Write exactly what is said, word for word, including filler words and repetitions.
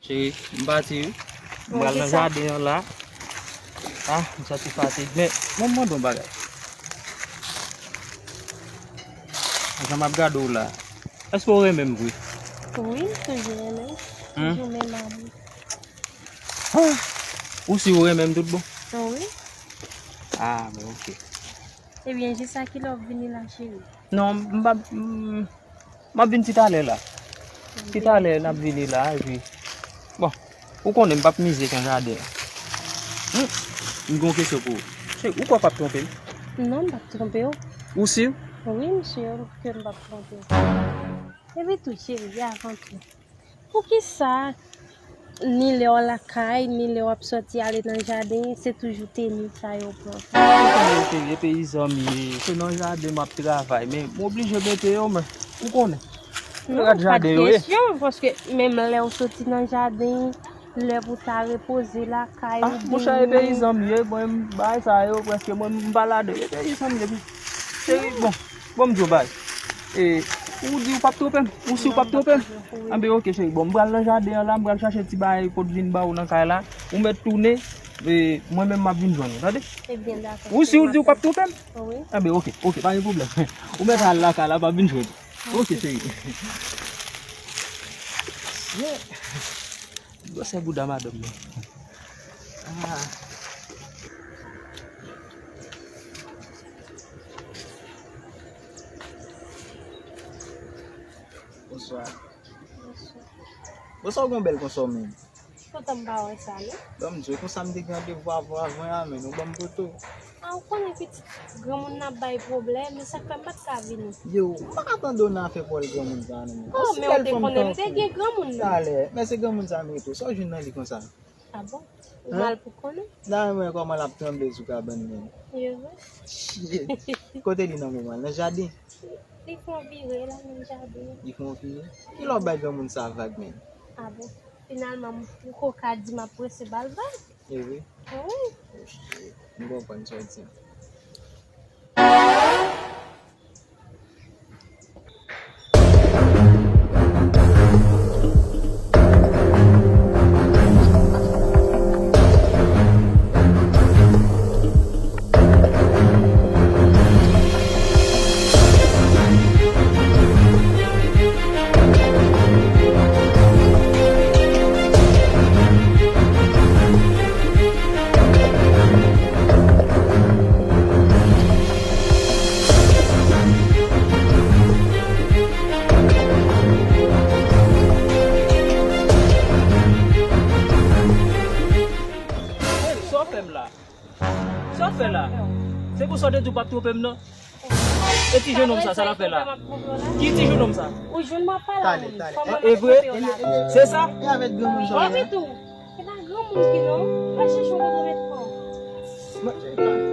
Cheri, m pati wi. M pral nan jaden an la. Ah, m santi fatig. Men, mwen mande yon bagay. Jan m ap gade w la, èske w renmen m vre? Wi, m toujou renmen w. Hmm? Toujou menm amou. Ah, ou si ou renmen m tout bon? Wi. Ah, men oke. Ebyen, jis a kilè w ap vini la, cheri? Non, m pa, m, m ap vin ti talè la. Ti talè n ap vini la, epi, bon, ou konnen m p ap mize nan jaden an. Hmm, m gen yon kesyon pou ou. Cheri, ou kwè w p ap twonpe m? Non, m p ap twonpe w. Ou si? Wi, m si ke m p ap twonpe w. Epi tou, cheri, avan tou, poukisa ni lè w lakay, ni lè w ap sòti ale nan jaden, se toujou teni sa yo pran? Ou konnen yo teni, e peyizan m ye, se nan jaden m ap travay, men m oblije mete yo, men ou konnen. Non, pa de kesyon, paske menm lè w soti nan jaden, lè pou ta repoze lakay ou, monchè, e peyizan m ye, mwen, bagay sa yo, prèske mwen, m pa ladan, e peyizan m ye, pi, cheri, bon, bon, m di w bagay. E, ou di ou p ap twonpe m? Ou si ou p ap twonpe m? Anben, oke, cheri. Bon, m pral nan jaden an la, m pral chache ti bagay pou t vin ba ou nan kay la. Ou mèt tounen, e, mwen menm m ap vin jwenn ou, tande? Ebyen, dakò. Ou si ou di ou p ap twonpe m? Wi. Anben, oke, oke, pa gen pwoblèm. Ou mèt al lakay la, m ap vin jwenn ou. Oke, cheri. Yeah. Gwosè bouda madanm nan. Ah. Bonswa. Bonswa, w gen bèl konsa w menm. Kontan m pa wè sa, non. Ban m di w, konsa m te gen randevou avè w avan a, men ou ban m poto. A, ou konnen pitit granmoun nan ap bay pwoblèm, e sa k fè m pa t ka vini. Yo, m pa ka tande w nan afè pwòl granmoun sa a, non, men. Oh, men ou te konnen m te gen granmoun nan. Talè, men se granmoun sa a m rete w. Sa w jwenn nan li konsa? A bon? Ou mal pou konnen? Dayè mwen kòman l ap tranble sou kabann mwen. Yo vre? Shit. Kote li nan moman? Nan jaden? Li fè yon vire la nan jaden. Li fè yon vire? Kilè w bay granmoun sa vag, menm? A bon? Finalman, m poko ka di m ap prese ba l vag. E vre? Wi. Oh, shit. M konprann sa w di. Hey, sa w fè m la? Sa w fè la? Se pou sa w te di w p ap twonpe m nan? E ti jennonm sa, sa l ap fè la? Ki ti jennonm sa? Ou jwenn m ap pale a moun. Kòman m ap twonpe w la? E vre? Se sa? E avèk granmoun sa w ye a? Epi tou, se pa granmoun ki non. Al chèche yon kote w met kò w.